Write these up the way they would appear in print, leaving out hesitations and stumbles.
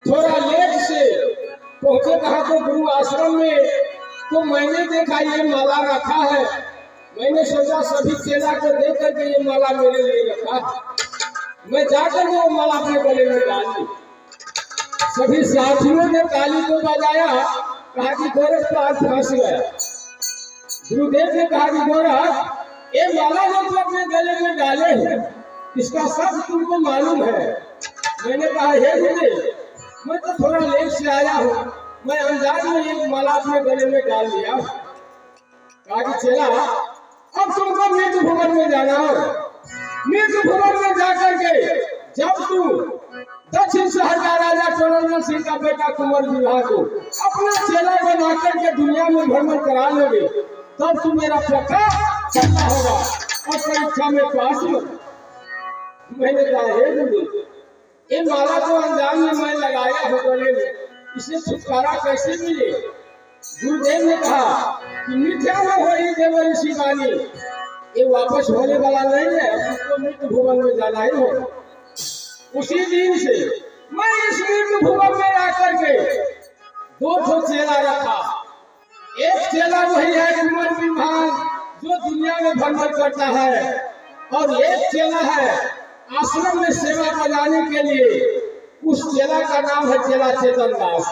थोड़ा लेट से पहुंचे कहा तो गुरु आश्रम में, तो मैंने देखा ये माला रखा है। मैंने सोचा सभी चेला को देख करके ये माला मेरे लिए रखा है। मैं जाकर वो माला अपने गले में डाल ली। सभी साथियों ने ताली को बजाया, कहा कि गोरख तो आज फंस गया। गुरुदेव ने कहा कि गोरख, ये माला जो तू अपने गले में डाले है, इसका सब तुमको मालूम है। मैंने कहा हे गुरुदेव, मैं तो थोड़ा लेट से आया हूँ, मैं अंदाज में एक माला अपने गले में डाल लिया। कहा कि चेला, अब तुमको मृत्यु भवन में जाना हो। मृत्यु भवन में जाकर के जब तू दक्षिण शहर का राजा चौरंजन सिंह का बेटा कुंवर विवाह को अपना चेला बना करके दुनिया में भ्रमण करा लोगे, तब तू मेरा पक्का चेला होगा और परीक्षा में पास हो। मैंने कहा हे गुरु, ये माला तो अनजान में मैं लगाया हो गले में, इसे छुटकारा कैसे मिले? गुरुदेव ने कहा कि मिथ्या न हो ही देव ऋषि वाणी, ये वापस होने वाला नहीं है, तुमको मृत्यु भुवन में जाना ही होगा। उसी दिन से मैं इस मृत्यु भुवन में आकर के दो ठो चेला रखा। एक चेला वही है कुंवर विभाग जो दुनिया में भ्रमण करता है, और एक चेला है आश्रम में सेवा बजाने के लिए, उस चेला का नाम है चेला चेतन दास।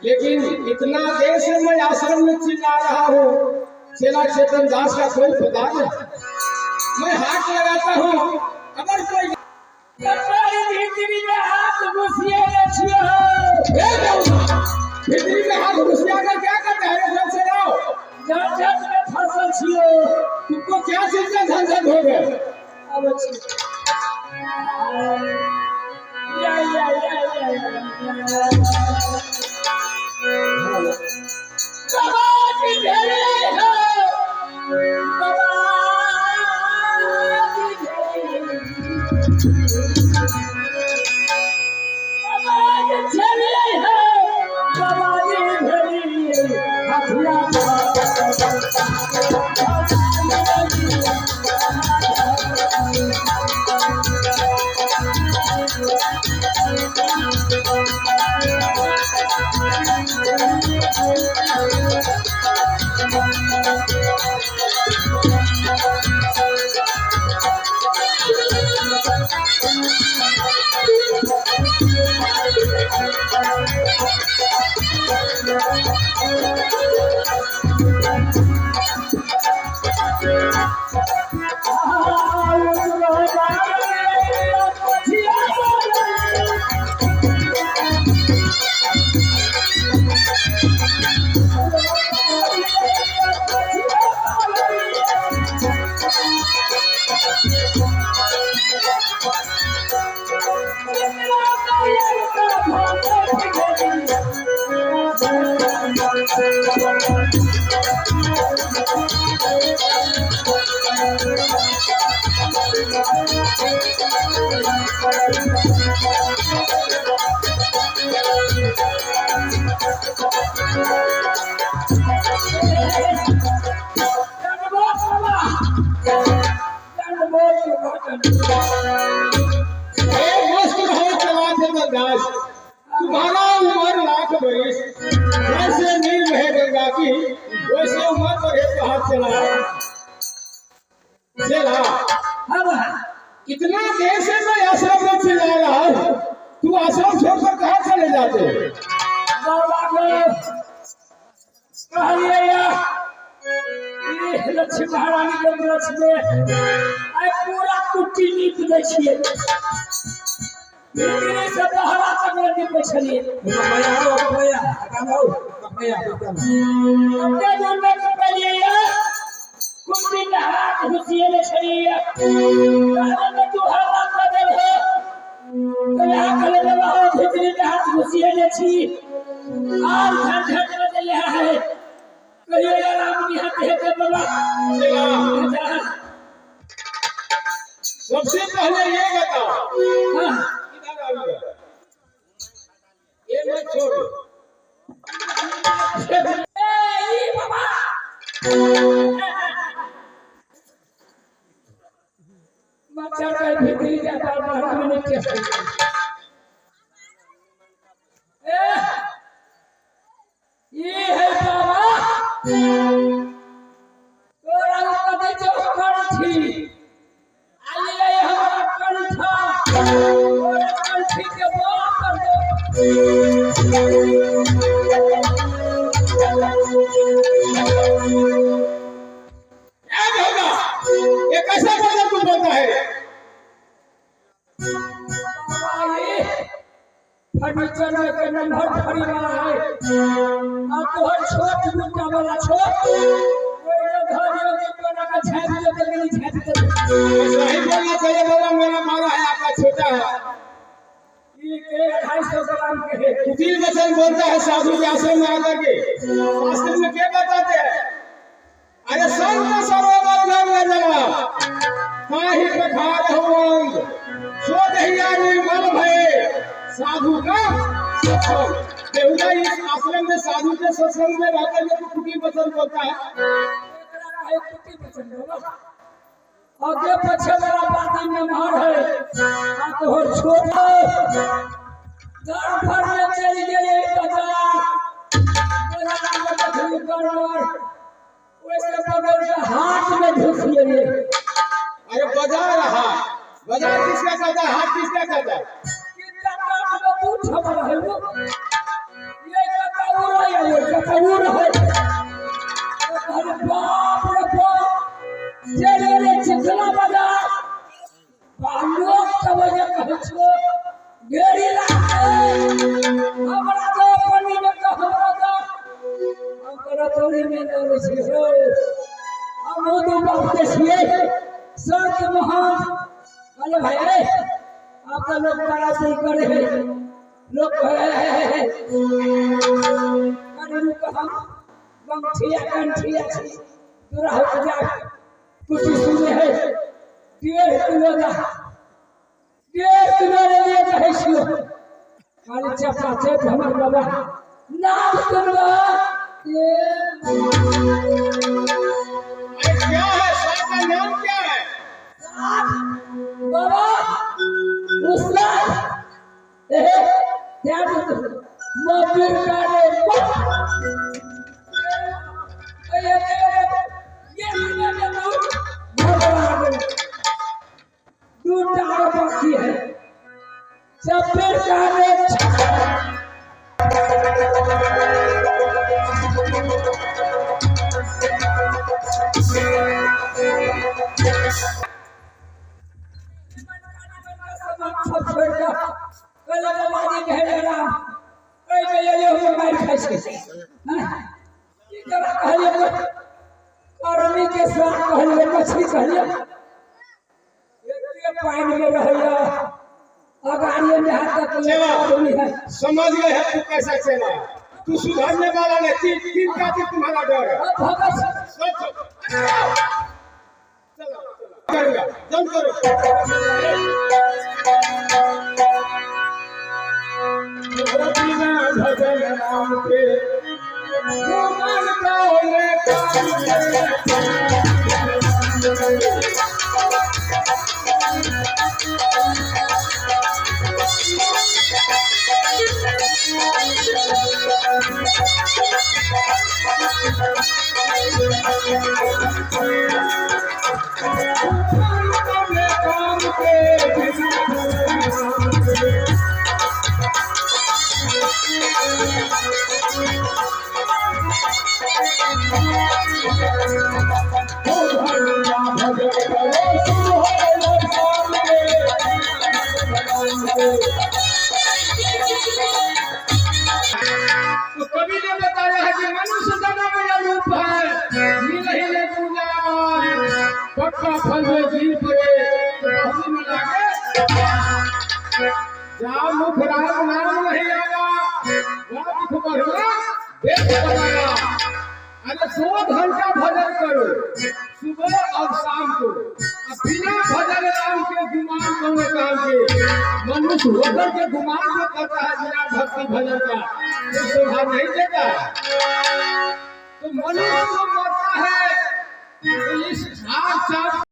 लेकिन इतना देर से मैं आश्रम में चिल्ला रहा हूँ, चेला चेतन दास का कोई पता नहीं। मैं हाथ लगाता हूँ, अगर कोई भीतरी में हाथ घुसिए छियो। भीतरी में हाथ घुसिया कर क्या करता है? घर से आओ, झंझट में फसल छियो। तुमको क्या चीज का झंझट हो गया? अब या या या या बाबा की घेरे हो, बाबा की घेरे, बाबा की घेरे हो, बाबा की घेरे हथिया। मस्त रहो चला चेतन दास, तुम्हारा उम्र लाख बरिस, जैसे नीर बहे गंगा की वैसे उम्र बढ़े पहाड़ चला। चला इतना देर से मैं आश्रम में चिल्ला रहा हूँ, तू आश्रम छोड़कर कहाँ चले जाते हो? बाबा के कहलिए लक्ष्मी महारानी के व्रत में आइ पूरा कुट्टी नीप दै छियै, भीतरी से बहरा तक नीपै छलियै। कते दूर में निपलियै, कुट्टी में हाथ घुसिएले छलियै। कहले तू हल्ला कऽ देलहो, तो यहाँ कहले बाबा हो भीतरी में हाथ घुसिएले छी, आर झंझट में देले है। कहियो राम निहत हेतै बाबा। सबसे पहले ये बताओ, इधर आओ, ये मत छोड़। ए बाबा, मच्छर के भीतरी जाता बाहर में नहीं। तोरा कदै छौ कंठी, आ ले हमरा कंठा, तोरा कंठी के बोल कर दो। क्या होगा? ये कैसा वचन तू बोलता है? बाबा, ये फर्नीचर में के नंबर फरी वाला है, आ तोहर छोट मुट्टा वाला छोट ओइ जे धरियो के कोना का छाप दे के गेली छाप दे। ऐसा ही बोलना चाहिए बाबा, मेरा मारा है, आपका छोटा है। ई के 250 ग्राम के है। कुटिल वचन बोलता है साधु के आश्रम में आकर के। शास्त्र में क्या बताते हैं? अरे संत सरोवर गंगा जला ताहि पखार हो अंग, सो दहिया निर्मल भये साधु का सत्संग। बेहुदा इस आश्रम में साधु के सत्संग में रहकर के तू कुटिल वचन बोलता है। एकरा रहे कुटी बचन बाबा, आगे पीछे वाला बाती में मार है, आ तोहर छोट दर भर में चली गेलै बाजार, तोरा नाम देखली गड़बड़, ओइसे बगल के हाथ में घुस गेलै। अरे बाजार हाथ, बाजार किसका कहता है? हाथ किसका कहता है? कितना काट में दू ठमर है वो, ये कता उ रहे, ये कता उ रहे। अरे बाप रे बाप, चले रे चिखला बाजार, लोग तब जे कहै छो ढेरी लागे, हमरा दो पन्नी में तो हमरा दो, हम तोरा तोरी में दे छी हो, हम दू बाप के छियै संत महान। अरे भाई रे, आप तो लोग बड़ा करे है, लोग कहे है अरे रुक, हम बंठिया कंठिया छी, तोरा हो जा कुछ सुने है 1.5 किलो दा, 1.5 किलो ले लिए कहै छियो, खाली चपा चप हमर बाबा नाम सुनबा। अरे क्या है सांप का नाम क्या है? बाबा उस्ताद ध्यान मबिर काटे दूटा बाकी है चपेर काटे। सब छोड़ के कहले बाबाजी भेले राम एहि मे एलियो हम मारि खाइ छै। की करा कहलियै कर्मी के साथ कहलियै मछली कहलियै एते पानि में रहैया अगाड़िए में हाथ तक चला। आदमी है। समझ गए हैं तू कैसा चला, तू सुधरने वाला नहीं, तीन तीन का तुम्हारा डर है। अब भगत सब सब चलो करूंगा, जम करो। बिना भजन राम के गुमान कौने काम के। गुमान कौने काम के बिना भजन राम के। ओ भैया भजन करो सुहावन राम के। तो कवि ने बताया है कि मनुष्य जन्म यह रूप है, मिल ही ले पूजा पक्का फल में गिर पड़े तो हंसी में लागे, जा मुख राम नाम नहीं आया, जा मुख बढ़ना देख बनाया। अरे 2 घंटा भजन करो सुबह और शाम को, अब बिना भजन राम के गुमान कौन काम के। मनुष्य होकर के गुमान जो करता है बिना भक्ति भजन का, तो शोभा नहीं देता। तो मनुष्य जो मरता है तो इस झाड़ चाप